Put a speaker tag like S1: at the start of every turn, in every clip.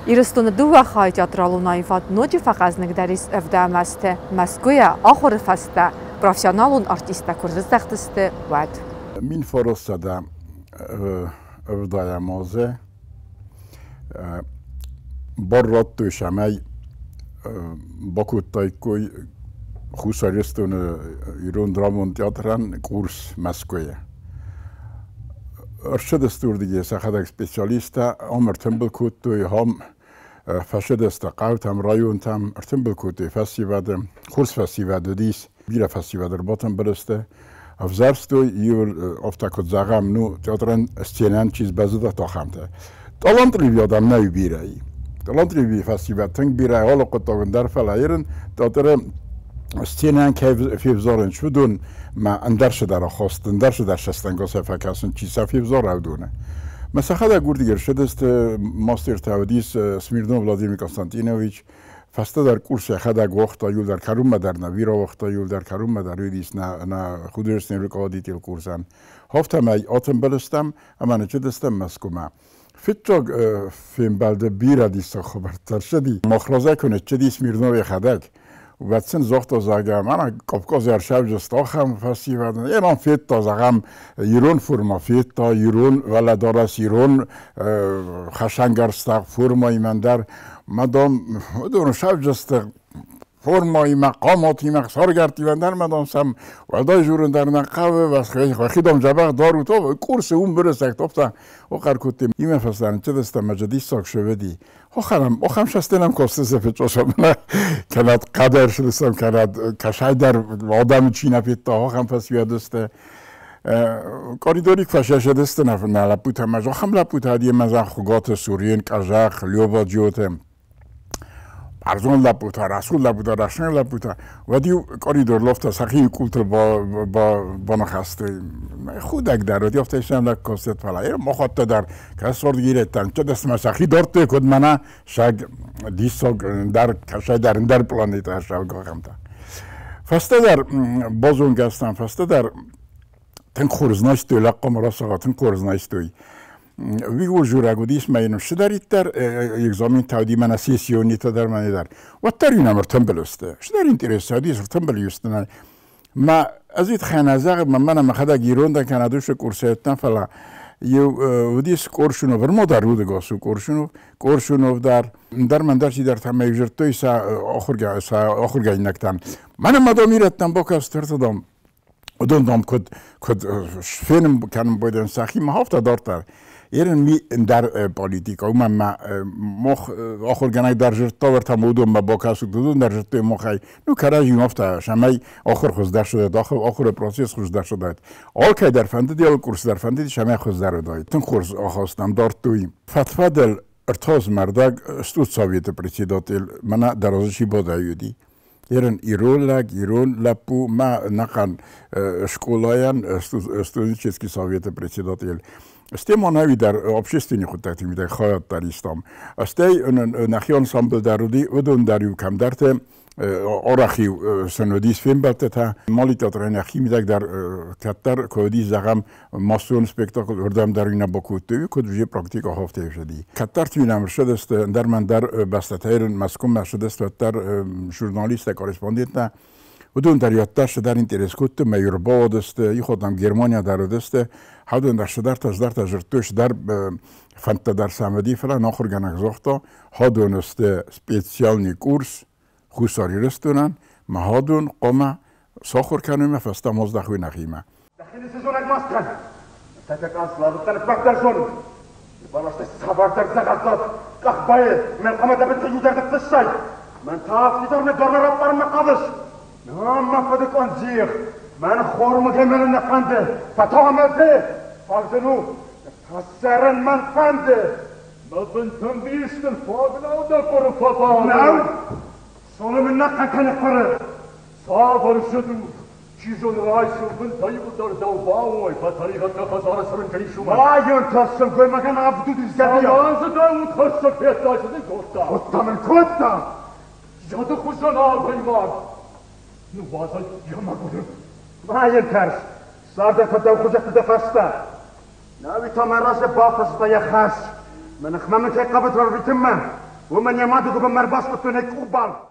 S1: Ирыстоны дыууӕ хайы театралон аивад ноджы фӕхъӕзныгдӕр ис ӕвдӕм азты Мӕскуыйӕ ахуыры фӕстӕ профессионалон артисттӕ куы рыздӕхтысты, уӕд.
S2: 1970 азы бар радтой, цӕмӕй бакодтаиккой Хуссар Ирыстоны ирон драмон театрӕн курс Мӕскуыйы. Ӕрцыдысты уырдыгӕй сӕхӕдӕг специалисттӕ, ам ӕртымбыл кодтой, ам фӕцыдысты хъӕутӕм, районтӕм, ӕртымбыл кодтой фӕсивӕды, хорз фӕсивӕд уыдис, бирӕ фӕсивӕд ӕрбатымбыл сты. Ӕвзӕрстой иу, афтӕ куыд зӕгъӕм, ну, театрӕн сценӕн чи сбӕззыд, ахӕмтӕ. Талантливи адӕм нӕй бирӕ. Талантливи фӕсивӕд тынг бирӕ алы хъуыддагӕн дӕр, фӕлӕ ирын театры сценӕн кӕй февзарын, уыдон ма ӕндӕр цыдӕр ахаст, ӕндӕр цыдӕр цӕстӕнгасӕй фӕкӕсын, чи сӕ февзара, уыдоны. Мӕ сӕхӕдӕг уырдыгӕй ӕрцыдысты, мастертӕ уыдис Смирнов Владимир Константинович, фӕстӕдӕр курс йӕхӕдӕг уагъта иуылдӕр кӕронмӕ дӕр нӕ бирӕ уагъта иуылдӕр кӕронмӕ дӕр уыдис нӕ художественный руководитель курсӕн. Афтӕмӕй атымбыл стӕм ӕмӕ ныццыдыстӕм Мӕскуымӕ. Фыццаг фембӕлды бирӕ диссаг хабӕрттӕ рцыди. Мах разӕй куы ныццыди Смирнов йӕхӕдӕг, уӕд сын загъта, зӕгъгӕ, мӕнӕ Кавказы ӕрсӕвджыст ахӕм фӕсивӕд. Ирон федта, зӕгъӕм, ирон формӕ федта, ирон уӕлӕдарӕс, ирон хӕцӕнгӕрзтӕ формӕимӕ дӕр. Мадам, уыдон сӕвджысты формаимӕ, хъаматимӕ, саргӕрттимӕ дӕр мадам сӕм уӕлдай дзурын дӕр нӕ хъӕуы, уӕхи дам дзӕбӕх дарут, курсы уым бырысӕг топта охъӕр кодтой. Имӕ фӕстӕ ныццыдыстӕм ӕмӕ диссаг сывыди. Охӕм сӕстӕнӕм костыцы фечъосам, кӕнӕд хъӕды ӕрцыдыстӕм, кӕнӕд кӕсайдӕр адӕмы чи нӕ федта, ахӕм фӕсивӕд сты. Коридори куы фӕсӕсӕдысты нӕ лӕппутӕ ӕмӕ ахӕм лӕппутӕ уыди ӕмӕ Хуыгаты Сурен, Къазах, Лёва Джиоты. Бӕрзонд лӕппутӕ, рӕсугъд лӕппутӕ, рӕсугъд лӕппутӕ. Уӕд-иу коридор лофта сӕхи къултыл баныхӕстой. Худӕг дӕр уыди, афтӕ сӕм лӕг костет, фӕлӕ махуӕттӕ дӕр кӕсорд гиреттӕн, чедӕсмӕ сӕхи дардтой, куыд мӕнӕ саг диссаг дӕр кӕсӕйдӕр ӕндӕр планетӕ сӕлгахӕмтӕ. Фӕстӕдӕр базонгӕ стӕм, фӕстӕдӕр тынг хорз найстой, лӕгхъом рацагъа тынг хорз найстой. Уый журӕг уыдис мӕ йын цыдӕриддӕр экзаментӕ уыди мӕнӕ сессионитӕ дӕр мӕнӕ дӕр. Уӕддӕр йын ӕм ӕртымбыл сты. Цыдӕр интерес уыдис, ӕртымбыл сты. Мӕ ӕз итхӕн зӕгъ, мӕ мӕнӕ мӕхӕдӕг ирон дӕн кӕнӕ душы курсӕттӕн, фӕлӕ иу уыдис Коршунов, ӕрмо дӕр удыгас у Коршунов, Коршунов дӕр, ӕндӕр мӕндӕр чидӕртӕ мӕ ӕвзӕрдтой сӕ ахуыргӕнинӕгтӕн. Мӕнӕ ма дам ирӕттӕм бакаст ӕрцыдам. Уыдон дам куыд куыд фенын кӕнын байдайын сӕхимӕ, афтӕ дарддӕр. Ерын ми ӕндӕр политика, уымӕн мӕ мох ахуыргӕнӕг дӕр зыдта, уӕртӕ уыдонмӕ бакӕсут, уыдон дӕр зыдтой мохӕй. Ну, кӕрӕдзи афтӕ, цӕмӕй ахуыр хуыздӕр суыдаид, ахуыры процесс хуыздӕр суыдаид. Алкӕй дӕр фӕндыди, алы курс дӕр фӕндыди, цӕмӕй хуыздӕр уыдаид. Тынг хорз ахастам дардтой. Фӕд-фӕдыл ӕртӕ мӕрдӕг студсоветы председатель мӕнӕ дӕр чи бадай уыди. Ерын ирон лӕг, ирон лӕппу ма ӕнӕхъӕн скъолайӕн студенческий советы председатель. Стӕй ма нӕуи дӕр общественный хъуыддӕгты мидӕг хайад дӕр истам. Стӕй нӕхи ансамбль дӕр уыди, уыдон дӕр-иу кӕмдӕрты арӕх-иу сын уыдис фембӕлдтытӕ. Малитаты нӕхи мидӕг дӕр кӕддӕр куы уыдис, зӕгъӕм, массон спектакль, уырдӕм дӕр нӕ бакодтой, куыд уже практика хафтӕ Кӕддӕрты нӕм ссыдысты ӕндӕр мӕндӕр бӕстӕтӕй Мӕскуымӕ ссыдысты уӕддӕр журналисттӕ, корреспонденттӕ. Уыдон дӕр йеддӕр цыдӕр интерес кодтой, мӕ ӕрбауадысты, иходам Германия дӕр уыдысты, хӕдон дӕр цыдӕртӕ цыдӕртӕ дзырдтой, цыдӕр фӕндтӕ дӕр сӕм уыди, фӕлӕ ахуыргӕнӕг загъта, хӕдон сты специальный курс Хуссар Ирыстонӕн, мӕ хӕдон хъуамӕ сахуыр кӕной мӕ фӕстӕмӕ аздӕхой нӕхимӕ.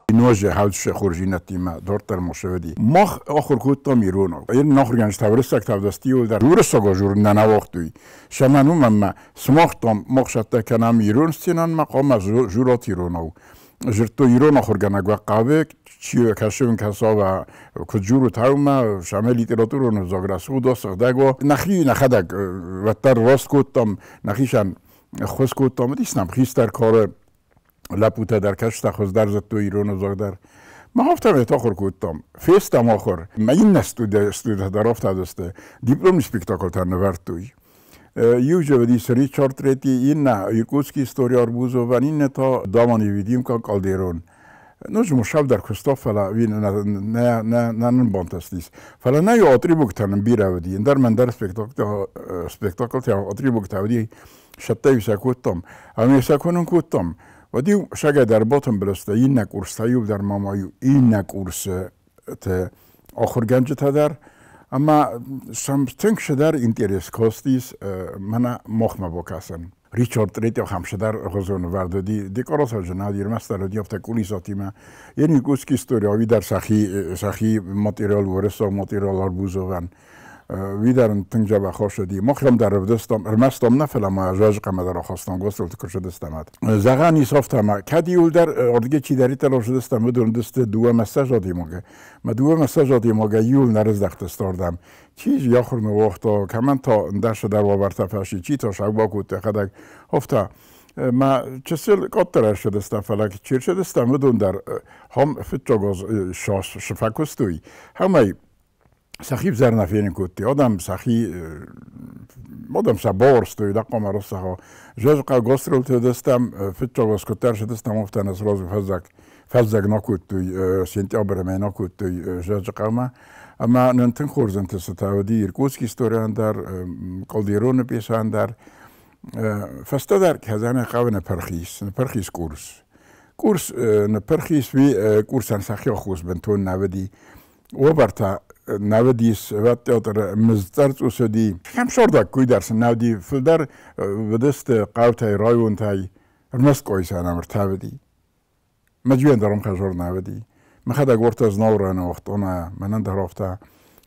S2: Ноджы хӕлдсы хорздзинӕдтимӕ дарддӕр ма сӕвӕди. Мах ахуыр кодтам иронау. Ирон ахуыргӕнджытӕ уырыссаг тавдӕсты дӕр уырыссаг журн нӕ нӕ Сӕмӕн уымӕн мӕ сымахтам мах сӕттӕ кӕнӕм ирон сценӕнмӕ, хъуамӕ журат иронау. Жырттой ирон ахуыргӕнӕг хъавы, чи кӕсын кӕсава куыд журут хаумӕ, сӕмӕ литературон ӕвзаг рӕсугъд у, сыгъдӕг у. Нӕхи нӕхӕдӕг уӕддӕр раст кодтам, нӕхицӕн ӕххуыс кодтам, уыдис нӕм хистӕр кары лӕппутӕ дӕр кӕстӕ хуыздӕр зыдтой ирон ӕвзаг дӕр. Мах афтӕмӕй ахуыр кодтам. Фестӕм ахуыр. Мӕ иннӕ студия дӕр афтӕ уыдысты. Дипломный спектаклтӕ нывӕрдтой. Иу же уыдис Ричард Третий, иннӕ Иркутский история Арбузовӕн, иннӕ та Дама невидимка Калдерон. Ноджы ма дӕр куыста, фӕлӕ нӕ нын бантыстис. Фӕлӕ нӕ атрибуттӕ нын бирӕ уыди. Ӕндӕр мӕндӕр спектаклтӕ атрибуттӕ уыди. Сӕттӕ-иу сӕ кодтам. Ӕмӕ сӕ куы нын кодтам, уӕд-иу сагӕй дӕр батымбыл сты иннӕ курстӕ-иу дӕр ма ма-иу иннӕ курсты ахуыргӕнджытӕ дӕр. Ӕмӕ сӕм тынг цыдӕр интерес кастис мӕнӕ махмӕ бакӕсын. Ричард Третий ахӕм цыдӕр хуызон ӕвӕрд уыди. Декораци нӕ уыди, ӕрмӕстдӕр уыди афтӕ кулисатимӕ. Йе Иркутский история уый дӕр сӕхи материал, уырыссаг материал Арбузовӕн. Уый дӕр ын тынг дзӕбӕх ацыди. Мах ӕм дӕр ӕвдыстам, ӕрмӕст ам нӕ, фӕлӕ ма Зазыхъӕмӕ дӕр ахастам гастролты куы рцыдыстӕм. Зӕгъӕн ис афтӕ, ӕмӕ кӕд иуылдӕр ардыгӕй чидӕриддӕр ӕрцыдыстӕм, уыдон уыдысты 32 адӕймаджы. Мӕ 22 адӕймагӕй иуыл нӕ рыздӕхтысты ардӕм. Чи йӕ ахуыр ныууагъта, кӕмӕн та ӕндӕр цыдӕр уавӕртӕ фӕци, чи та сау бакодта йӕхӕдӕг. Афтӕ. Мӕ чысыл къаддӕр ӕрцыдыстӕм, фӕлӕ чи рцыдыстӕм, уыдон дӕр хам фыццаг аз цы фӕкуыстой, хамӕй сӕхи взӕр нӕ фенын кодтой. Адӕм сӕхи адӕм сӕ бауарзтой, лӕхъхъуамӕ рацӕуа. Зӕзыхъӕу гастролты уыдыстӕм, фыццаг аз куыддӕр рцыдыстӕм, афтӕ нӕ сразу фӕззӕг нӕ кодтой, сентябры мӕй нӕ кодтой Зӕзыхъӕумӕ. Ӕмӕ нын тынг хорз ӕнтыстытӕ уыди Иркутский историйӕн дӕр, Къалдероны пьесӕйӕн дӕр. Фӕстӕдӕр Казаны хъӕуы ныппырх ис курс. Курс ныппырх ис, уый курсӕн сӕхи аххос бынтон нӕ уыди. Уавӕртӕ нӕ уыдис, театр мызддӕр цъус уыди. Кӕм сордӕг куыйдӕр сын нӕ уыди, фылдӕр уыдысты хъӕутӕй, районтӕй, ӕрмӕст Къойсӕн ӕмыртӕ уыди. Мӕ дӕр ӕмхӕзор нӕ уыди. Мӕхӕдӕг уӕртӕ Знауырӕн уагътон, мӕнӕн дӕр афтӕ.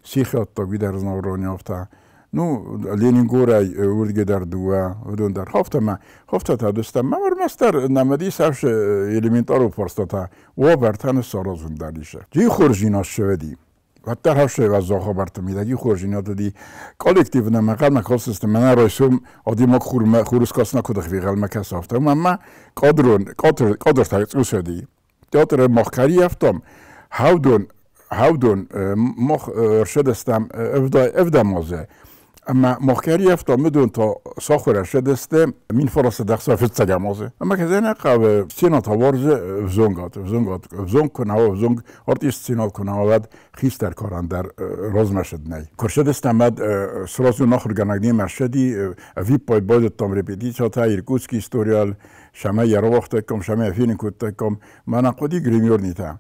S2: Сихӕдтаг уый дӕр Знауырӕн афтӕ. Ну, Ленингорӕй уырдыгӕй дӕр дыууӕ, уыдон дӕр. Афтӕ афтӕ та уыдыстӕм. Мӕ ӕрмӕстдӕр нӕм уыдис элементарон фарстатӕ. Уавӕртӕ ныссаразын дӕр ис. Чи хорздзинад ссӕуӕди. Уӕддӕр хӕссӕй хабӕртты мидӕг хорздзинад уыди. Коллектив нӕм ӕнхъӕлмӕ кастысты, мӕнӕ райсом адӕймаг хурмӕ хурыскастмӕ куыд ӕнхъӕлмӕ кӕсы, афтӕ. Ӕмӕ кадрон, кадртӕ цъус уыди. Театры мах кӕрийӕфтам, хӕвдон мах ӕрцыдыстӕм 70 азы. Ӕмӕ мах кӕрийӕфтам, уыдон та сахуыр ӕрцыдысты 1961 азы. Ӕмӕ Казаны хъӕуы сценӕтӕ уарзы ӕвзонгад, ӕвзонгад, ӕвзонг куы нӕ уа, ӕвзонг артист сценӕ куы нӕ уа, уӕд хистӕр карӕн дӕр размӕцыд нӕй. Куы рцыдыстӕм, уӕд сразу ахуыргӕнӕг немӕ ссыди, ӕвиппайд байдыдтам репетицитӕ Иркутский историйыл, сӕмӕ йӕ рауагътаиккам, сӕмӕ йӕ фенын кодтаиккам. Мӕнӕн хъуыди гримернитӕ.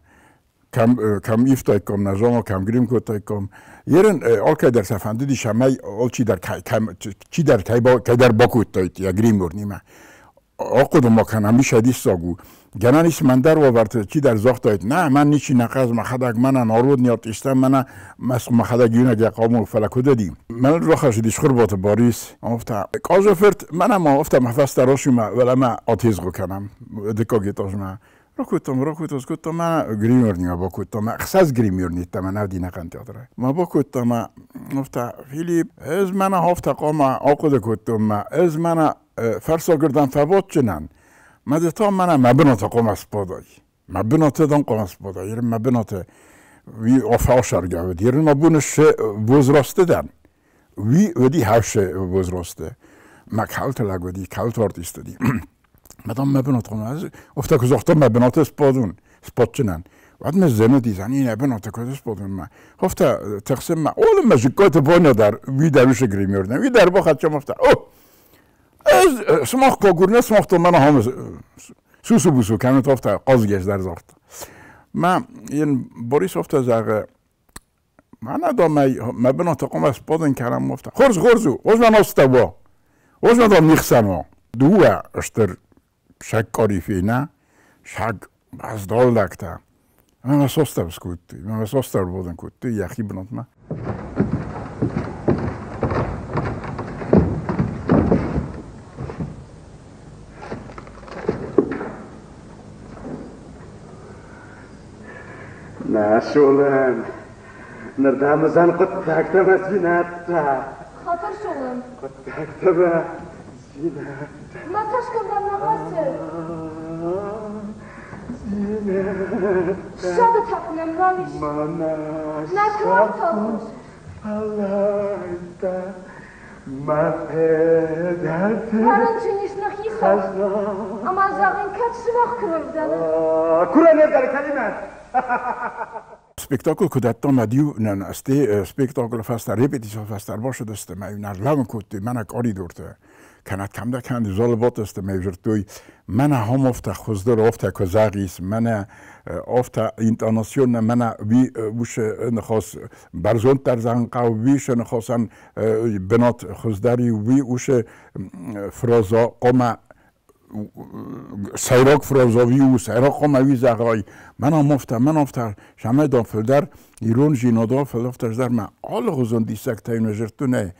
S2: Кӕм ивтаиккам нӕ зоны, кӕм грим кодтаиккам. Ерын алкӕй дӕр сӕ фӕндыди, цӕмӕй алчидӕр чидӕр кӕйдӕр бакодтаид йӕ гримернимӕ. Ахъуыды ма кӕн, ам ис диссаг у. Гӕнӕн ис мӕн дӕр уавӕрты чидӕр загътаид, нӕ, мӕн ничи нӕ хъазы, мӕхӕдӕг мӕнӕ народный артисттӕ, мӕнӕ мӕхӕдӕг иунӕг йӕ хъамыл, фӕлӕ куыд уыди? Мӕныл рахӕссыди Цхуырбаты Барис, афтӕ, Къазы фырт, мӕнӕ ма афтӕ мӕ фӕстӕ рацу-ма, уӕлӕмӕ атезгъо кӕнӕм дыккаг этажмӕ. Ракодтам, ракодтам, скодтам мӕ гримернима бакодтам, ӕхсӕз гример ниттӕмӕ нӕ ӕнӕхъӕн театры. Ма бакодтам мӕ, афтӕ, Филипп, ӕз мӕнӕ афтӕ хъуамӕ ахъуыды кодтон мӕ, ӕз мӕнӕ фӕрсагырдӕм фӕбадджынӕн, мӕ ды та мӕнӕ мӕ бынаты хъуамӕ сбадай. Мӕ бынаты дӕм хъуамӕ сбадай, ерын мӕ бынаты уый афӕсаргӕ уыд. Ерын абон ссе возрасты дӕн. Уый уыди хӕфсы возрасты. Мӕ калты лӕг уыди, калты артист уыди. Мадам мӕ бынат хъуамӕ, афтӕ куы загъта мӕ бынаты сбадун, сбадджынӕн. Уӕд мӕ зын уыди, зани нӕ бынаты куыд сбадун мӕ. Афтӕ тыхсын мӕ, олы мӕ Зыккойты Боня дӕр, уый дӕр уыцы гример нӕ, уый дӕр бахӕццӕ афтӕ, о, ӕз сымах куы агурын, сымах то мӕнӕ ахӕм сусу-бусу кӕнут, афтӕ хъазгӕ дӕр загъта. Мӕ йын Борис афтӕ зӕгъы, мӕнӕ дам мӕ бынаты хъуамӕ сбадын кӕнӕм, афтӕ. Хорз, хорз у, хорз мӕ ностӕ уа, хорз мӕ дам не хсӕн уа. Дыууӕ стыр саг къорифей нӕ, саг баздоллӕгтӕ. Ӕмӕ мӕ состӕ скодтой, мӕ состӕ ӕрбадын кодтой йӕхи бынатмӕ.
S3: Нӕ Солӕн, ныр дӕм уыдзӕн хъуыддӕгтӕ мӕ дзинӕдтӕ.
S4: Хатыр, Солӕн.
S3: Хъуыддӕгтӕ мӕ дзинӕдтӕ.
S4: Мӕ цӕсгом дӕм нӕ хӕцы.
S3: Дзинӕдтӕ.
S4: Ссады тӕф нӕм нал ис.
S3: Мӕнӕ
S4: Нӕ куы
S3: фӕллӕйттӕ мӕ федӕты.
S4: Фӕрынчын ис нӕхицӕн. Ӕмӕ зӕгъын, кӕд сымах куы
S3: Курӕн кӕлимӕт.
S2: Спектакль куы дӕттам, ӕд-иу нӕ сте спектаклы фӕстӕ, репетицийы фӕстӕ ӕрбацыдысты ӕмӕ-иу нӕ ӕрлӕууын кодтой мӕнӕ къоридорты. Кӕнӕ кӕмдӕр кӕнӕ залы бадтысты ӕмӕ-иу дзырдтой, мӕнӕ ахӕм афтӕ хуыздӕр афтӕ куы зӕгъис, мӕнӕ афтӕ интонацион мӕнӕ уый уыцы ныхас бӕрзонддӕр зӕгъын хъӕуы, уый ныхасӕн бынат хуыздӕр и, уый уыцы фраза хъуамӕ сӕйраг фраза у, сӕйраг хъуамӕ уый зӕгъай, мӕн афтӕ, мӕн афтӕ, цӕмӕй фылдӕр ирон зинадон фылдӕр дӕр мӕ алыгъуызон диссӕгтӕ йын зырдтой.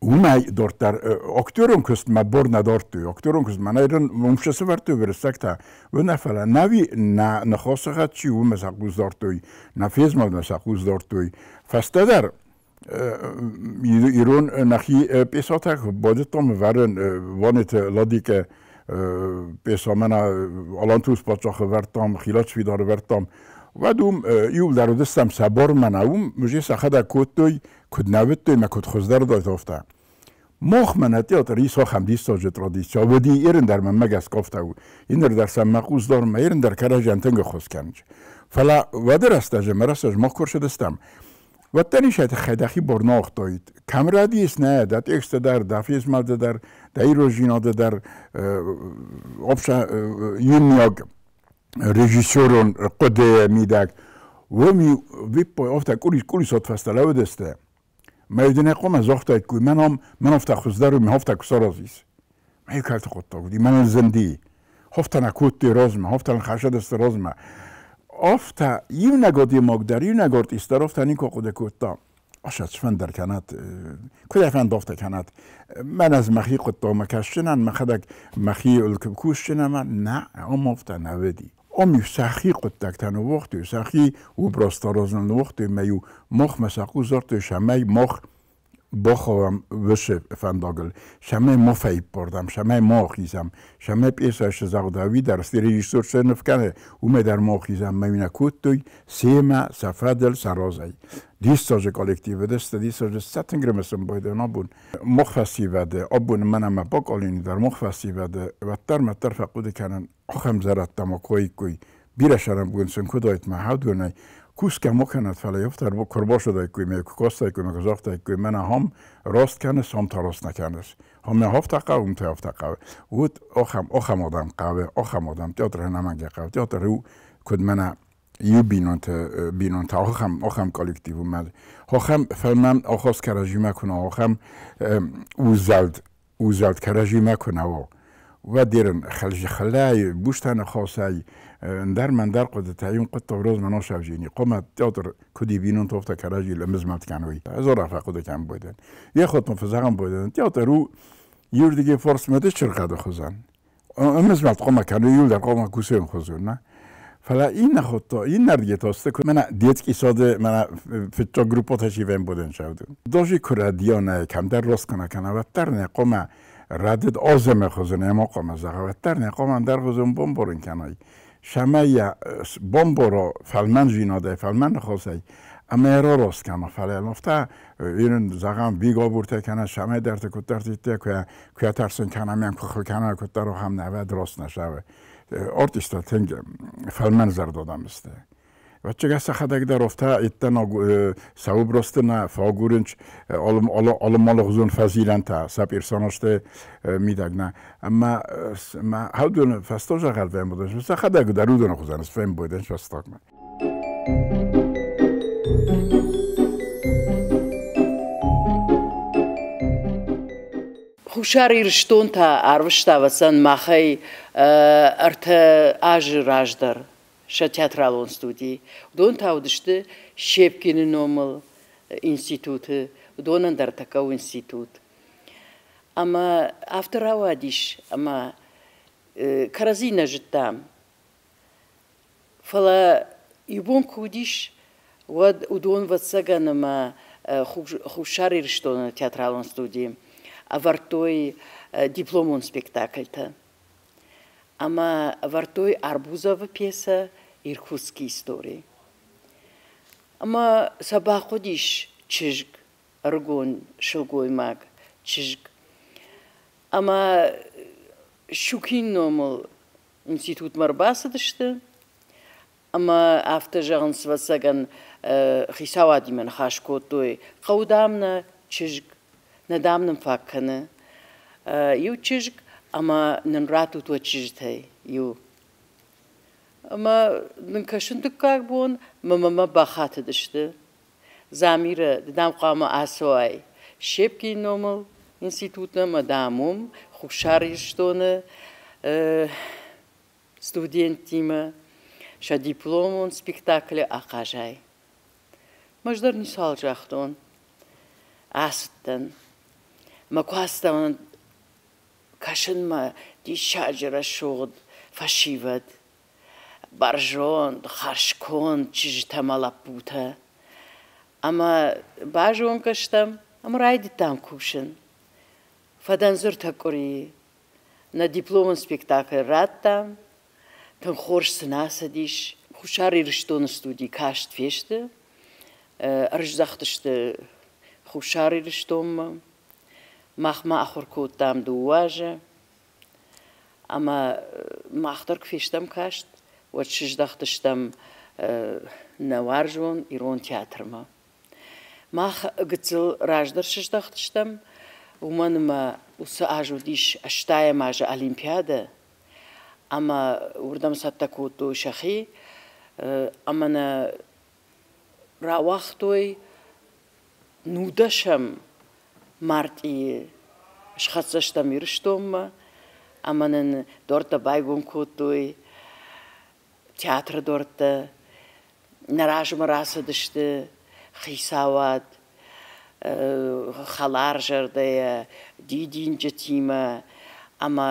S2: Уымӕй дарддӕр актерон куыстмӕ бар нӕ дардтой. Актерон куыстмӕ нӕ уым сӕ сӕвӕрдтой уырыссӕгтӕ. Уый фӕлӕ нӕ нӕ ныхасы чи, уымӕ сӕ хъус дардтой, нӕ фезмӕлдмӕ сӕ хъус дардтой. Фӕстӕдӕр ирон нӕхи пьесатӕ базыдтам вӕрын Ванеты Ладикӕ пьеса мӕнӕ Алантус паддзахы вӕрдтам, Хилачвидары вӕрдтам. Уӕд уым иуылдӕр уыдыстӕм сӕ бар мӕнӕ уым уже сӕхӕдӕг кодтой, куыд нӕ уыдтой мӕ куыд хуыздӕр афтӕ. Мах мӕнӕ театр ис ахӕм диссаджы традици, уыди ирын дӕр мӕнмӕ гӕсгӕ афтӕ у. Иннӕ дӕр сӕм мӕ хъус дарын, мӕ ирын дӕр кӕрӕдзийӕн тынг ӕххуыс кӕнынц. Фӕлӕ уӕды рӕстӕджы мӕ рӕстӕджы мах куы рцыдыстӕм, уӕддӕр ис тыххӕй дӕхи бор нӕ уагътаид. Кӕм рӕдийыс нӕ, дӕ тексты дӕр, дӕ фезмӕлды дӕр, дӕ ирондзинады дӕр, обша иумиаг режиссерон хъуыдыйы мидӕг. Уым виппой афтӕ къулисот фӕстӕ лӕууыдысты. Мӕ дын хъуамӕ загътаиккой, мӕн ам, мӕн афтӕ хуыздӕр у, мӕ афтӕ куы саразис. Мӕ кӕлты хъуыддаг уыди, мӕнӕн зынди. Афтӕ нӕ кодтой размӕ, афтӕ нӕ хӕсыдысты размӕ. Афтӕ иунӕг адӕймаг дӕр, иунӕг артист дӕр афтӕ никуы хъуыды кодта. Асӕт сфӕндӕр кӕнӕт, куыд ӕй фӕнды, афтӕ кӕнӕт. Мӕн ӕз мӕхи хъуыддагмӕ кӕсджынӕн, мӕхӕдӕг мӕхи кусджынӕн нӕ, ам афтӕ нӕ уыди. Ам-иу сӕхи хъуыддӕгтӕ ныууагътой, сӕхи образтӕ аразын ныууагътой ӕмӕ-иу махмӕ сӕ хъус дардтой, цӕмӕй мах бахауӕм уыцы фӕндагыл, цӕмӕй ма фӕиппӕрдӕм, цӕмӕй ма ахизӕм, цӕмӕй пьесӕ цы загъдӕуи дӕр, цы режиссер цы ныв кӕны, уымӕй дӕр ма ахизӕм, ӕмӕ нӕ кодтой семӕ, сӕ фӕдыл, сӕ разӕй. Диссаджы коллектив уыдысты, диссаджы сӕ тынг рымысын байдайын абон. Мах фӕсивӕды, абон мӕнӕ мӕ поколени дӕр мах фӕсивӕды, уӕддӕр мӕддӕр фӕхъуыды кӕнын, ахӕм зӕрӕдтӕ ма куы бирӕ сӕрӕнгонд сын куыд уайд мӕ хӕдонӕй, кусгӕ ма кӕнӕд, фӕлӕ афтӕ куы ӕрбацыдаиккой мӕ куы кастаиккой мӕ куы загътаиккой, мӕнӕ ахӕм раст кӕныс, ам та раст нӕ кӕныс. Ам нӕ афтӕ хъӕуы, уым та афтӕ хъӕуы. Уыд ахӕм, ахӕм адӕм хъӕуы, ахӕм адӕм театры ӕнӕмӕнгӕй хъӕуы. Театр у, куыд мӕнӕ иу бинонты бинонтӕ, ахӕм, ахӕм коллектив у мӕ. Ахӕм фӕлмӕн ахаст кӕрӕдзимӕ куы нӕ, ахӕм узӕлд, узӕлд кӕрӕдзимӕ куы нӕ уа. Уӕд хӕлжихалай, бустаны хосай, ндӕр мӕндӕр хъуыдытӕ, иу хъуыддаг розмӕ носавжини, хъуамӕ театр куыди бинонты кӕрӕдзи лӕмызмӕлд кӕной. Ӕз арӕх хъуыды кӕнын бойдӕн. Йе хотмӕ фӕзӕгъӕн бойдӕн, театр у иурдыгӕй форсмӕ чыргъӕды хуызӕн. Ӕмызмӕлд хъуамӕ кӕной, иуылдӕр хъуамӕ кусой хуызӕн, нӕ? Фӕлӕ иннӕ хотто, иннӕрдыгӕй та сты, мӕнӕ детский сады, мӕнӕ фыццаг группӕтӕ сивӕн боден шавдын. Дожи куы рӕдийа кӕмдӕр рост кӕна кӕнӕ, уӕддӕр нӕ хъуамӕ рӕдыд азӕмӕ хуызӕн ӕмӕ хъуамӕ зӕгъа, уӕддӕр нӕ хъуамӕ ӕндӕр хуызӕн бамбарын кӕнай. Сӕмӕй бамбара фӕлмӕнзинадӕй, фӕлмӕн ныхасӕй, ӕмӕ йӕ рараст кӕна, фӕлӕ афтӕ ирын зӕгъӕм бигабуртӕ кӕнӕ сӕмӕйдӕрты куыддӕрты куы куы тӕрсын кӕна, мӕн куы кӕна, куыддӕр ахӕм нӕ раст нӕ сӕвы. Артисттӕ тынг фӕлмӕнзӕрдӕ адӕм сты. Ӕвӕццӕгӕн сӕхӕдӕг дӕр афтӕ иттӕн сӕубросты нӕ фӕагурынц алымалыгъуызон фӕзилӕнтӕ сӕ персонажты мидӕг нӕ. Ӕмӕ мӕ хӕдоны фӕстӕ зӕгъӕл фембӕлдысты, сӕхӕдӕг дӕр уыдоны хуызӕн сфембӕлдысты фӕстагмӕ.
S5: Хуссар Ирыстон та арвыста ӕвӕццӕн махӕй 3 азы раздӕр сӕ театралон студийы. Уыдон та уыдысты Щепкины номыл институты, уыдонӕн дӕр тӕккӕ у институт. Ӕмӕ афтӕ рауадис, ӕмӕ кӕрӕдзи нӕ зыдтам. Фӕлӕ иу бон куы уыдис, уӕд уыдон, ӕвӕццӕгӕн, ӕмӕ Хуссар Ирыстоны театралон студийы ӕвӕрдтой дипломон спектакльтӕ. Ӕмӕ ӕвӕрдтой Арбузовы пьесӕ «Иркутские истории». Ӕмӕ сӕ бахъуыдис чызг, ӕрыгон сылгоймаг чызг. Ӕмӕ Щукин номыл институтмӕ ӕрбацыдысты ӕмӕ афтӕ зӕгъынц, ӕвӕццӕгӕн, хицауадимӕ ныхас кодтой, хъӕуы, дам, нӕ чызг, нӕ, дам, нын фаг кӕны иу чызг ӕмӕ нын раттут уӕ чызджытӕй иу. Ӕмӕ нын кӕсын дыккаг бон мӕ мӕмӕ бахатыдысты. Замирӕ, ды, дам, хъуамӕ ацӕуай Щепкины номыл институтмӕ ӕмӕ, дам, уым Хуссар Ирыстоны студенттимӕ сӕ дипломон спектаклы ахъазай. Ӕз дӕр ницуал загътон. Ацыдтӕн. Мӕ куы ацыдтӕн кӕсынмӕ диссаджы рӕсугъд фӕсивӕд, бӕрзонд, хӕрзконд чызджытӕ ӕмӕ лӕппутӕ. Ӕмӕ базонгӕ стӕм ӕмӕ райдыдтам кусын. Фӕдӕн дзырдтӕ къуырийы. Нӕ дипломон спектакль радтам, тынг хорз сын ацыдис. Хуссар Ирыстоны студи каст фесты, ӕрыздӕхтысты Хуссар Ирыстонмӕ. Мах ма ахуыр кодтам 2 азы. Ӕмӕ мах дӕр куы фестӕм каст, уӕд сыздӕхтыстӕм нӕ уарзон ирон театрмӕ. Мах гыццыл раздӕр сыздӕхтыстӕм, уымӕн ӕмӕ уыцы аз уыдис 80-ӕм азы Олимпиадӕ, ӕмӕ уырдӕм цӕттӕ кодтой сӕхи, ӕмӕ нӕ рауагътой 19 мартъийы схӕццӕ стӕм Ирыстонмӕ, ӕмӕ нын дуӕрттӕ байгом кодтой, театры дуӕрттӕ. Нӕ размӕ рацыдысты хицауад, хӕларзӕрдӕйӕ, дидинджытимӕ ӕмӕ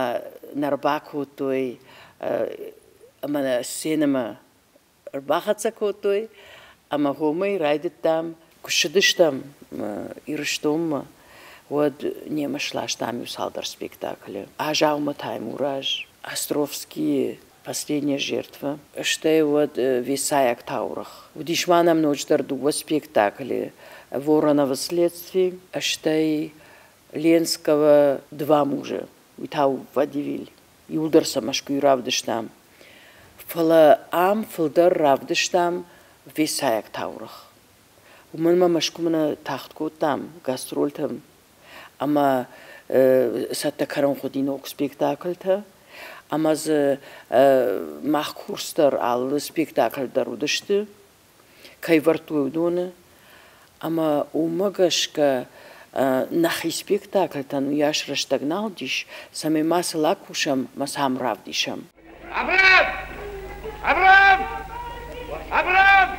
S5: нӕ ӕрбакодтой ӕмӕ нӕ сценӕмӕ ӕрбахӕццӕ кодтой ӕмӕ уымӕй райдыдтам. Куы ссыдыстӕм Ирыстонмӕ, уӕд немӕ сластам иу цалдӕр спектаклы. Азаумӕ Таймураз, Островскийы «Последняя жертва», стӕй уӕд «Весайаг таурӕгъ». Уыдис ма нӕм ноджыдӕр 2 спектаклы «Вороново следствие», стӕй Ленского «Два мужа», уый та у водевиль. Иуылдӕр сӕ Мӕскуыйы равдыстам. Фӕлӕ ам фылдӕр равдыстам «Весайаг таурӕгъ». Уымӕн ӕмӕ Мӕскуымӕ нӕ тагъд кодтам гастрольтӕм ӕмӕ цӕттӕ кӕнын хъуыди ног спектакльтӕ. Ӕмӕ дзы мах курс дӕр алы спектакль дӕр уыдысты, кӕй вӕрдтой, уыдоны. Ӕмӕ уымӕ гӕсгӕ Нӕхи спектакльтӕн уыйас рӕстӕг нал уыдис, цӕмӕй ма сыл акусӕм ӕмӕ сӕ ам равдисӕм.
S6: Авраам! Авраам! Авраам!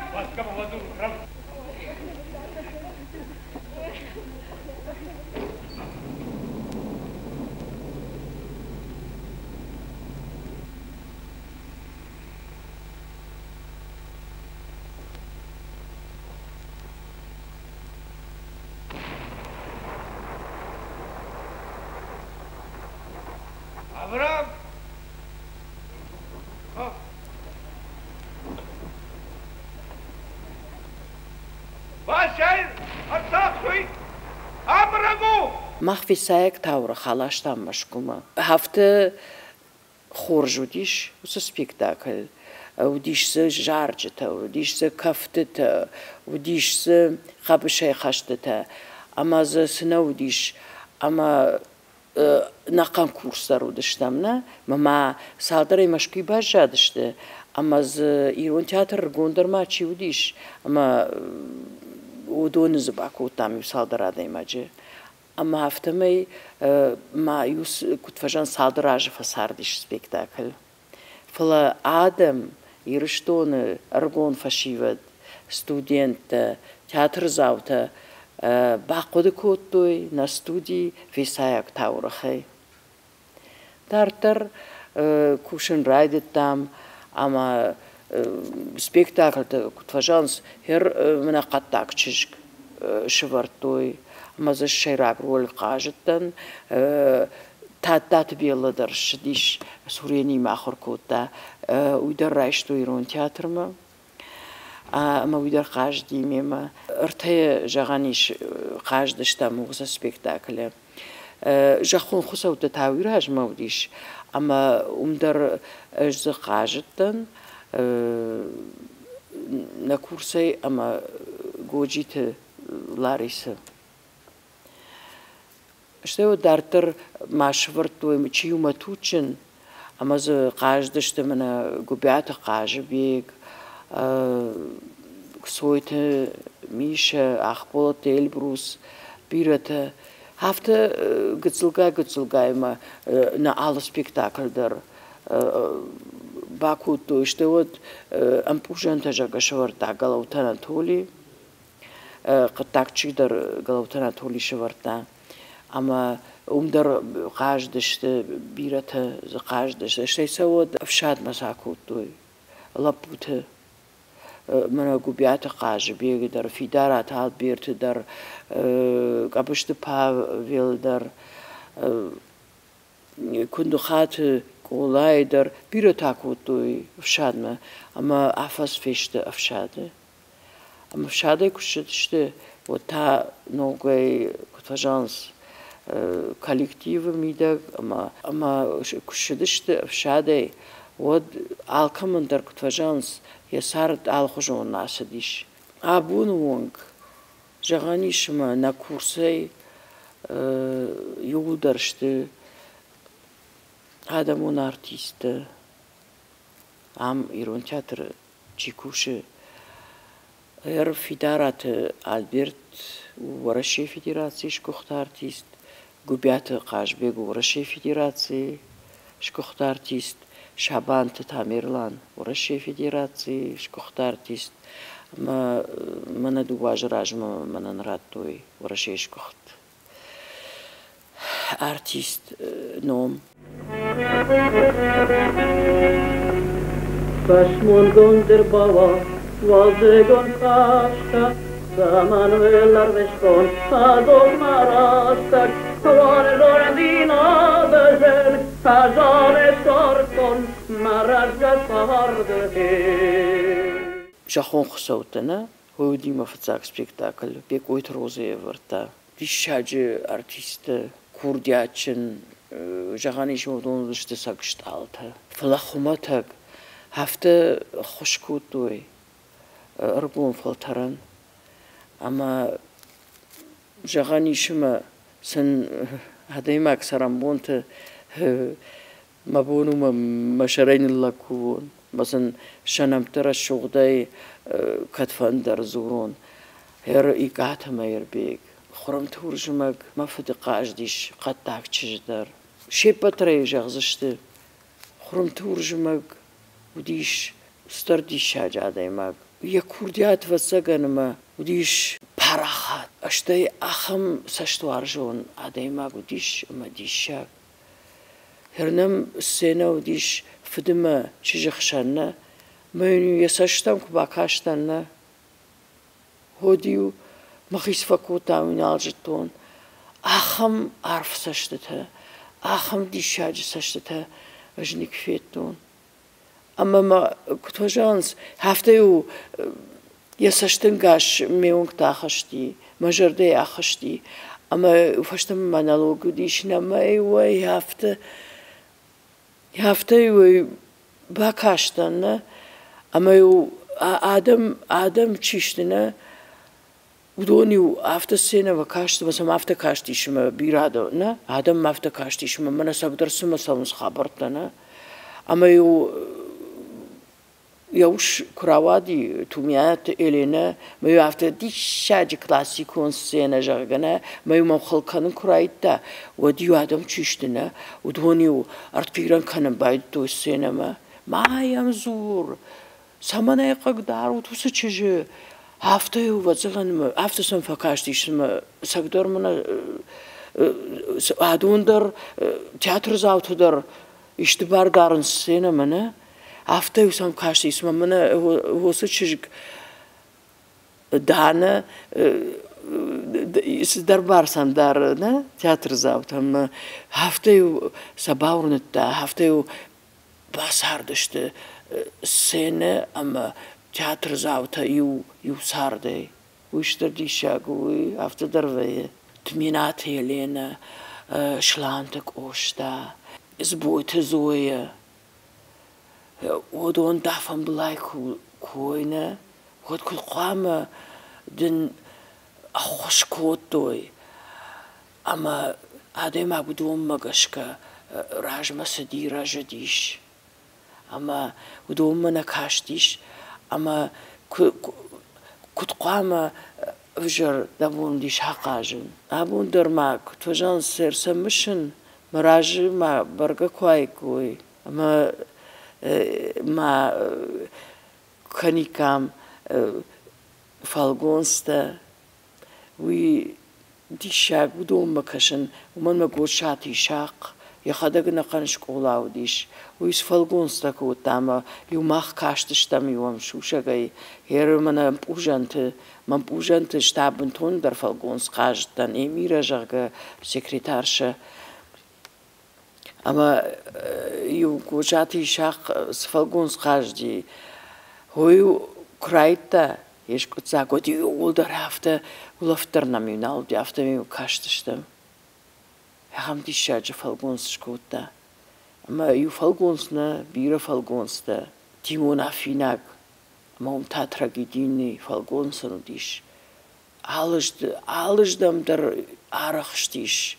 S6: Авраам! Васяй, ӕрцахсуй! Абрагу!
S5: Мах Весайаг таурӕгъ аластам Мӕскуымӕ. Афтӕ хорз уыдис уыцы спектакль. Уыдис дзы зарджытӕ, уыдис дзы кӕфтытӕ, уыдис дзы хъӕбысӕйхӕстытӕ ӕмӕ дзы цы нӕ уыдис. Ӕмӕ ӕнӕхъӕн курс дӕр уыдыстӕм, нӕ? Мӕ ма цалдӕрӕй Мӕскуыйы баззадысты, ӕмӕ дзы ирон театры ргондӕр ма чи уыдис, ӕмӕ уыдоны дзы бакодтам иу цалдӕр адӕймаджы. Ӕмӕ афтӕмӕй ма иу куыд фӕзӕгъынц, цалдӕр азы фӕцардис спектакль. Фӕлӕ адӕм, Ирыстоны ӕрыгон фӕсивӕд, студенттӕ, театрдзаутӕ бахъуыды кодтой нӕ студи Весайаг таурӕгъӕй. Дарддӕр кусын райдыдтам ӕмӕ спектакльтӕ куыд фӕзӕгъынц, хӕр мӕнӕ хъӕддаг чызг сӕвӕрдтой ӕмӕ дзы сӕйраг роль хъазыдтӕн. Тадтаты Беллӕ дӕр ссыдис, Суренимӕ ахуыр кодта, уый дӕр райстой ирон театрмӕ. Ӕмӕ уый дӕр хъазыди мемӕ. Ӕртӕйӕ, зӕгъӕн ис, хъазыдыстӕм уыцы спектаклы. Зӕххон хуыцӕуттӕ та уый размӕ уыдис, ӕмӕ уым дӕр ӕз дзы хъазыдтӕн нӕ курсӕй ӕмӕ Годжиты Ларисы. Стӕй уӕд дарддӕр ма сӕвӕрдтой чи у мӕ туджджын, ӕмӕ дзы хъазыдысты мӕнӕ Гуыбиаты Хъазыбег, Кцойты Мишӕ, Ахболаты Эльбрус, бирӕтӕ. Афтӕ гыццылгай-гыццылгай ма нӕ алы спектакль дӕр бакодтой. Стӕй уӕд ӕмпъузӕнтӕ зӕгъгӕ сӕвӕрдта Гӕлӕуты Анатоли. Хъуыддаг чидӕр Гӕлӕуты Анатоли сӕвӕрдта. Ӕмӕ уым дӕр хъазыдысты, бирӕтӕ дзы хъазыдысты. Стӕй сӕ уӕд ӕфсадмӕ сӕ акодтой лӕппуты. Мӕнӕ Гуыбиаты Хъазыбег дӕр, Фидараты Альберты дӕр, Къӕбысты Павел дӕр, Куындыхаты Къолайы дӕр бирӕтӕ акодтой ӕфсадмӕ ӕмӕ афӕдз фесты ӕфсады. Ӕмӕ ӕфсадӕй куы ссыдысты, уӕд та ногӕй, куыд фӕзӕгъынц, коллективы мидӕг ӕмӕ куы ссыдысты ӕфсадӕй, уӕд алкӕмӕн дӕр, куыд фӕзӕгъынц, йӕ цард алыхуызон ацыдис. Абоны онг, зӕгъӕн ис, ӕмӕ нӕ курсӕй иууылдӕр сты адӕмон артисттӕ. Ам ирон театры чи кусы, Фидараты Альберт у Уӕрӕсейы Федерацийы сгуыхт артист, Гуыбиаты Хъазбег у Уӕрӕсейы Федерацийы сгуыхт артист, Сабанты Тамерлан Уӕрӕсейы Федерацийы сгуыхт артист ӕмӕ мӕнӕ дыууӕ азы размӕ мӕнӕн радтой Уӕрӕсейы сгуыхт артист ном.
S7: Фӕсмонгонд ӕрбауа уалдзыгон хъазтӕ, Цӕмӕн уӕларвыстон адонмӕ рӕстӕг, Уарзондзинады зын азоны скордтон мӕ рӕзгӕ царды.
S5: Зӕххон хуыцӕуттӕ нӕ, Уый уыди мӕ фыццаг спектакль. Бекъойты Розӕ ӕвӕрдта. Диссаджы артисттӕ, курдиатджын, зӕгъӕн ис, уыдон уыдысты цӕгстъалтӕ. Фӕлӕ хуымӕтӕг афтӕ ӕххуыс кодтой ӕрыгон фӕлтӕрӕн. Ӕмӕ зӕгъӕн ис, ӕмӕ сын адӕймаг цӕрӕнбонты Мӕ бон у мӕ сӕрӕй ныллӕг кувон, мӕ сын сӕ нӕмттӕ рӕсугъдӕй кӕдфӕндӕр дзурон. Икъаты Мӕирбег. Хуырымты Уырызмӕг мӕ фыды хъазыдис хъӕддаг чызджы дӕр. Се ппӕт дӕр ӕй зӕгъдзысты. Хуырымты Уырызмӕг уыдис стыр диссаджы адӕймаг. Йӕ курдиат, ӕвӕццӕгӕн, ӕмӕ уыдис парахат. Стӕй ахӕм цӕстуарзон адӕймаг уыдис ӕмӕ диссаг. Ныр сценӕ уыдис фыды мӕ чызджы хсӕн нӕ, мӕ йын йӕ цӕстӕм куы бакастӕн нӕ, уӕд-иу мӕхи цы фӕкодтам, уый нал зыдтон. Ахӕм арф цӕстытӕ, ахӕм диссаджы цӕстытӕ ӕз никуы федтон. Ӕмӕ мӕ куыд фӕзӕгъынц, афтӕ-иу йӕ цӕстӕнгас ме уӕнгты ахызти, мӕ зӕрдӕйы ахызти. Ӕмӕ фӕстӕмӕ монолог уыдис, нӕмӕ-иу ӕй афтӕ, афтӕ-иу ӕй бакастӕн, нӕ? Ӕмӕ-иу адӕм, адӕм чи сты, нӕ, уыдон-иу афтӕ сценӕмӕ каст ӕмӕ сӕм афтӕ кастис ӕмӕ бирӕ адӕм, нӕ, адӕммӕ афтӕ кастис ӕмӕ мӕнӕ сӕм дӕр цымӕ цӕуынц хабӕрттӕ, нӕ? Ӕмӕ-иу йӕ ус куы рауади Тумиаты Еленӕ, мӕ-иу афтӕ диссаджы классикон сценӕ, зӕгъгӕ, нӕ, мӕ-иу мӕм хыл кӕнын куы райдыдта, уӕд-иу адӕм чи сты, нӕ, уыдон-иу ӕртхъирӕн кӕнын байдыдтой сценӕмӕ. Ма йӕм дзур, цӕмӕн ӕй хъыгдарут уыцы чызджы? Афтӕ-иу, ӕвӕццӕгӕн, афтӕ сӕм фӕкастис, ӕмӕ цӕгдӕр мын адон дӕр, театрдзаутӕ дӕр исты бар дарынц сценӕмӕ, нӕ? Афтӕ-иу сӕм кастис, ӕмӕ мӕнӕ уыцы чызг Дана цыдӕр бар сӕм дары, нӕ, театрдзаутӕм. Афтӕ-иу сӕ бауырныдта, афтӕ-иу бацардысты сценӕ ӕмӕ театрдзаутӕ иу иу цардӕй. Уый стыр диссаг у, уый афтӕ дӕр вӕййы. Тменаты Еленӕ, Сланты Къоста, Дзбойты Зоя, уыдон дӕ фӕмбылай куы уой, нӕ, уӕд куыд хъуамӕ дын ӕххуыс кодтой ӕмӕ адӕймаг уыдонмӕ гӕсгӕ размӕ цыди, рӕзыдис ӕмӕ уыдонмӕ нӕ кастис ӕмӕ куыд хъуамӕ ӕвзӕр дӕ бон уыдис ахъазын. Абон дӕр ма куыд фӕзӕгъынц, сӕ мысын, мӕ разы ма бӕргӕ куы уаиккой ӕмӕ ма кӕниккам фӕлгонцтӕ, уый диссаг уыдонмӕ кӕсын, уымӕн мӕ Госаты Исахъ йӕхӕдӕг ӕнӕхъӕн скъола уыдис, уый сфӕлгонцтӕ кодта ӕмӕ иу мах кастыстӕм иу ӕм сусӕгӕй, еры мӕнӕ ӕмпъузӕнты, мӕ ӕмпъузӕнты ӕз та бынтондӕр фӕлгонц хъазыдтӕн, Эмирӕ, зӕгъгӕ, секретаршӕ. Ӕмӕ иу Госаты Исахъ цы фӕлгонц хъазыди, уый куы райдта йе скъуыддзаг, уӕд иууылдӕр афтӕ улӕфт дӕр нӕм-иу нал уыди, афтӕ-иу кастыстӕм. Ахӕм диссаджы фӕлгонц скодта. Ӕмӕ иу фӕлгонц нӕ, бирӕ фӕлгонцтӕ. Тимон Афинаг ӕмӕ уым та трагедийный фӕлгонцӕн уыдис. Алыздӕм дӕр арӕхстис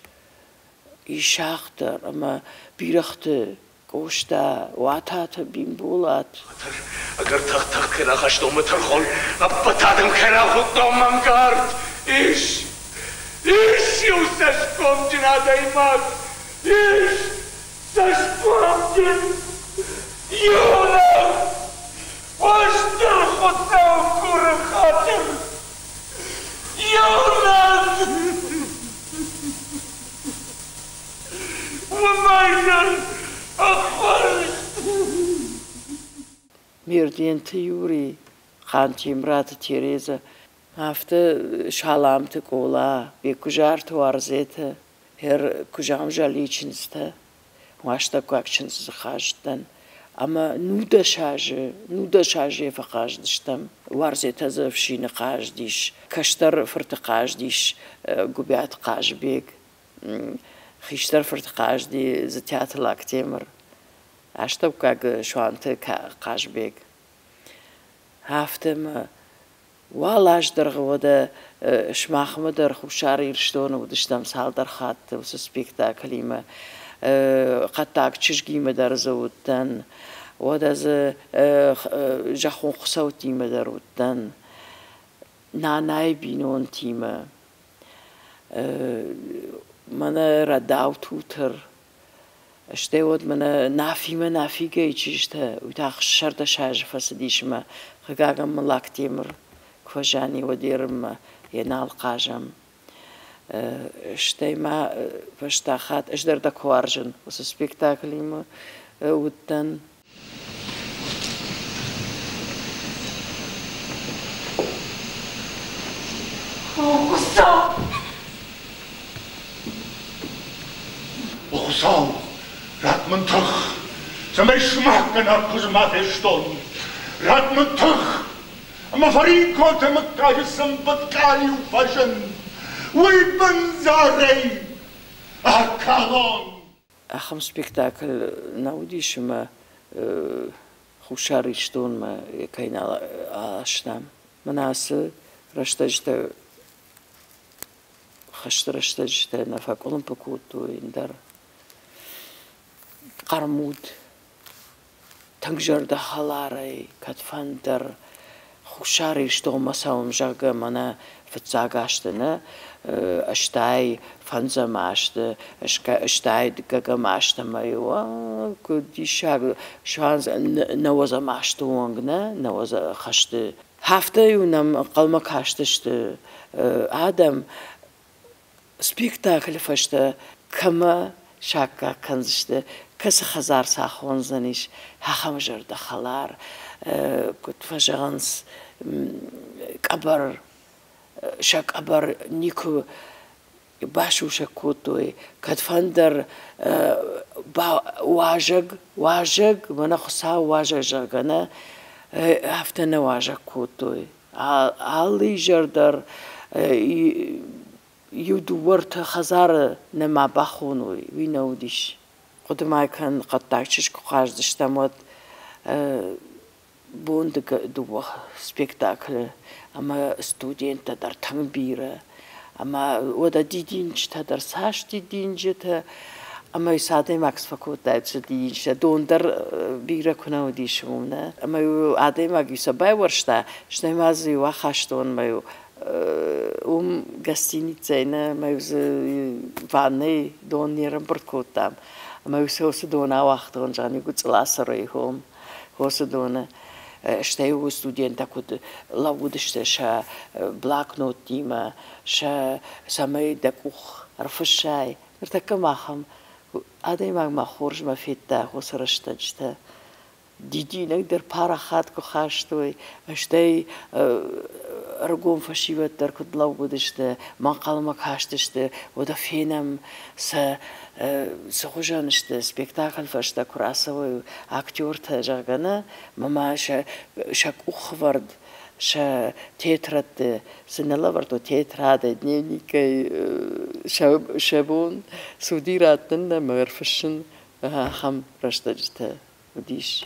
S5: Исахъ дӕр ӕмӕ бирӕгъты Къоста, Уататы Бимболат.
S6: Ӕгӕр тагъд-тагъд кӕй рахастон мӕ тӕрхон, ӕппӕт адӕм кӕй рахуыдтон мӕнгард, ис, ис иу цӕсгомджын адӕймаг, ис цӕсгомджын, иунӕг, Стыр Хуыцау куры хатыр, иунӕг! Уымӕй дӕр ӕххуырст!
S5: Мерденты Юрий, Хъантемыраты Терезӕ, афтӕ Саламты Къола, Беккуызарты Уарзетӕ, хӕр Куызамзалийы чындзтӕ, уастӕггаг чындзы хъазыдтӕн. Ӕмӕ 19 азы, 19 азы фӕхъазыдыстӕм. Уарзетӕ дзы ӕфсины хъазыдис, кӕстӕр фырты хъазыдис Гуыбиаты Хъазыбег, хистӕр фырт хъазыди Дзытиаты Лактемыр, астӕуккаг Суанты Хъазбег. Афтӕ ӕмӕ уал аз дӕргъы уӕдӕ сымахмӕ дӕр Хуссар Ирыстоны уыдыстӕм цалдӕр хатты уыцы спектаклимӕ. Хъӕддаг чызгимӕ дӕр дзы уыдтӕн, уӕдӕ дзы зӕххон хуыцӕуттимӕ дӕр уыдтӕн, нанайы бинонтимӕ. Мӕнӕ рӕдау тутыр, стӕй уӕд мӕнӕ Нафимӕ Нафигӕйы чызджытӕ, уый та 16 азы фӕцыдис ӕмӕ, хъыгагӕн, мын Лактемыр куы фӕзиан и, уӕд ерынмӕ йӕ нал хъазӕм. Стӕй ма фӕстаг хатт ӕз дӕр дӕ куы уарзын, уыцы спектаклимӕ уыдтӕн.
S6: О, Хуыцау! О, Хуыцау, ратт мын тых, цӕмӕй сымах кӕнӕ куыдз ма фестон. Ратт мын тых, ӕмӕ Фарикоты мыггаджы сымбыд къалиу фӕзынд, уый бындзарӕй акалон.
S5: Ахӕм спектакль нӕ уыдис ӕмӕ Хуссар Ирыстонмӕ кӕй нал аластам. Мӕнӕ ацы рӕстӕджытӕ, хӕсты рӕстӕджытӕ нӕ фӕкъуылымпы кодтой ӕндӕр хъӕрмуд, тынг зӕрдӕхӕларӕй кӕдфӕндӕр Хуссар Ирыстонмӕ цӕуӕм, зӕгъгӕ, мӕнӕ фыццаг азты нӕ, 85-ӕм азты, 82-ӕм азты ӕмӕ-иу куыд диссаг, 90-ӕм азты онг нӕ, нӕуӕдз хӕсты. Афтӕ-иу нӕм ӕнхъӕлмӕ кастысты адӕм, Спектаклы фӕстӕ кӕмӕ саккаг кӕндзысты, кӕцы хӕдзар сӕ хондзӕнис, ахӕм зӕрдӕхӕлар, куыд фӕзӕгъынц, къӕбӕр, сӕ къӕбӕр никуы басусӕг кодтой, кӕдфӕндӕр уазӕг, уазӕг, мӕнӕ Хуыцау уазӕг, зӕгъгӕ, нӕ, афтӕ нӕ уазӕг кодтой. Алы изӕр дӕр иу-дыууӕ-ӕртӕ хӕдзары нӕма бахоной, уый нӕ уыдис. Хъуыды ма кӕн, хъӕддаг чызг куы хъаздзыстӕм, уӕд бон дыууӕ спектаклы ӕмӕ студенттӕ дӕр тынг бирӕ. Ӕмӕ уӕдӕ дидинджытӕ дӕр цас дидинджытӕ, ӕмӕ цы адӕймаг цы фӕкодтаид сӕ дидинджытӕ, дон дӕр бирӕ куы нӕ уыдис уым, нӕ? Ӕмӕ-иу адӕймаг-иу сӕ байуӕрста, стӕй ма дзы-иу ахӕстонмӕ-иу уым гостиницӕйы нӕ, ӕмӕ-иу дзы ваннӕйы дон не рӕмбырд кодтам. Ӕмӕ-иу сӕ уыцы дон ауагътон, зӕгъын, Гуцъыласӕрӕй хом, хосы доны. Стӕй студенттӕ куыд лӕууыдысты сӕ блокноттимӕ, сӕ цӕмӕй дӕ къух ӕрфыссай. Ныртӕккӕ ма ахӕм адӕймаг ма хорзмӕ федта уыцы рӕстӕджытӕ. Дидинӕг дӕр парахат куы хастой, стӕй ӕрыгон фӕсивӕд дӕр куыд лӕууыдысты, ӕнхъӕлмӕ кастысты, уӕдӕ фенӕм сӕ цы хуызӕн сты, спектакль фӕстӕ куы рацӕуой актертӕ, зӕгъгӕ, нӕ, ӕмӕ ма сӕ къухвӕрд, сӕ тетрӕдты цы нӕ лӕвӕрдтой тетрадӕй, дневникӕй сӕ бон цы уыди раттын ӕмӕ ӕрфыссын, ахӕм рӕстӕджытӕ уыдис.